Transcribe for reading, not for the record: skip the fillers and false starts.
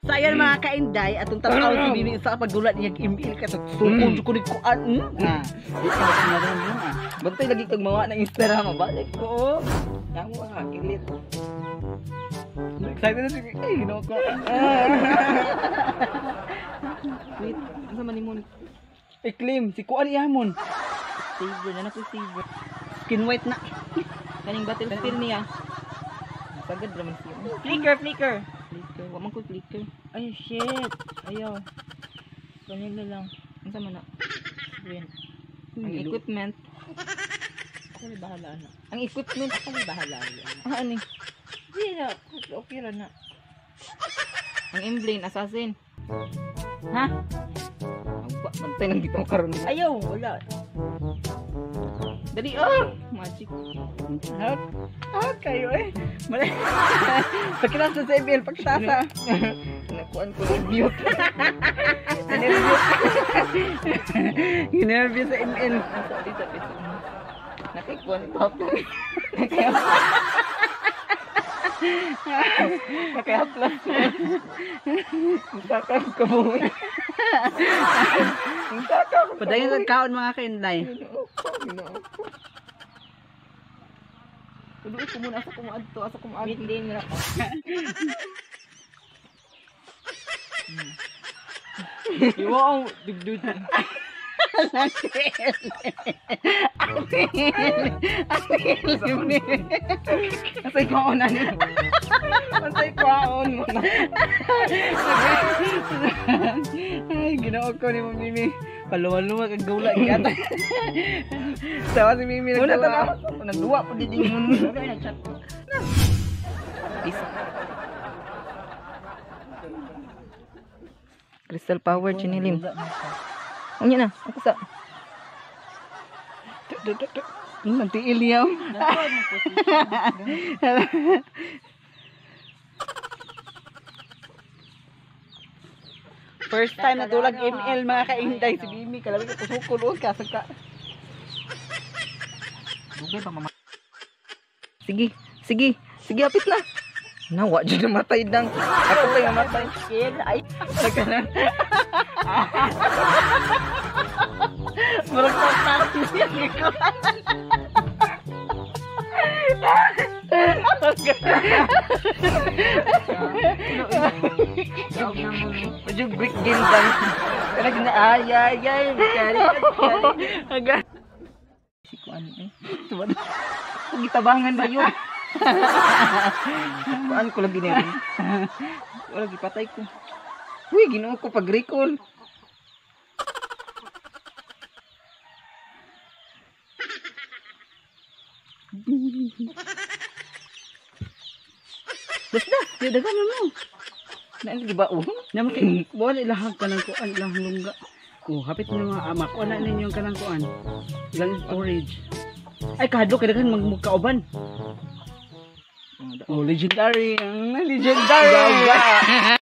So ayan mga kainday, atong tataw si Mimi sa pagdulat niya email ka sa sukod ko ni kuan. Di ka na ron ah. Bantay lagi kag mawa ng Instagram mabalik ko. Yang mo kilit. Excited na sige. Ay, ginawa ko. Wait, asa man nimon? Iklim, si kuan ihamon. Saver na ko saver. Skin white na. Kaning battlefield niya. Sagad ra man siya. Flicker. Flicker. Wa man ko flicker. Ay shit. Ayaw. Ganyan na lang. Unsa man na? Green. Ang equipment. Ako ni bahala na. Ang equipment ako ni bahala. Ano? Di na. Okay ra na. Ang emblem assassin. Ha? Bantay nang dito karon. Ayaw, wala. Dali, magic. Kayo eh. Mali. Pakilang sa CBL, pagsasa. Nakuan ko ng mute. Ginervyo sa ML. Nakikuan ito ako. Nakayaplas. Nakakam ka mo. Padayon sa kaon mga kainday. Tuloy ko muna asa kumaadto, asa kumaadto. Hindi nila ko. Iwa ang dugdud. Asay kwaon na niya. Asay kwaon mo na. Ay, ginawa ko ni Mimi. Paluwa-luwa kag gula gyata. Sawa si Mimi nagduwa. Nagduwa po din mo. Nag-chat. Peace. Crystal power chinilim. Ano na? Ako sa... Nanti iliyaw. First time natulag ML mga kainday si Mimi. Kalawin ko sukul o kasagka. Sige. Sige. Sige, apit na. Nawa dyan namatay dang. Ako pa yung namatay. Ay, nagkanan. Murag pagpati siya. Medyo quick game dang. Kaya gina, ay. Kari. Agad. Si Kuan eh. Gitabangan ba yun? Kuan ko lagi na yun. Wala, gipatay ko. Uy, ginawa ko pag-recall. Basta, dagan mo. Naan lagi ba o? Naman wala ilahag ka ng kuan, ilang lungga. Hapit mo nga amak. Wala ninyo yung kanang kuan. Ilang storage. Ay, kahadlo, kailangan magkauban. Legendary. Legendary.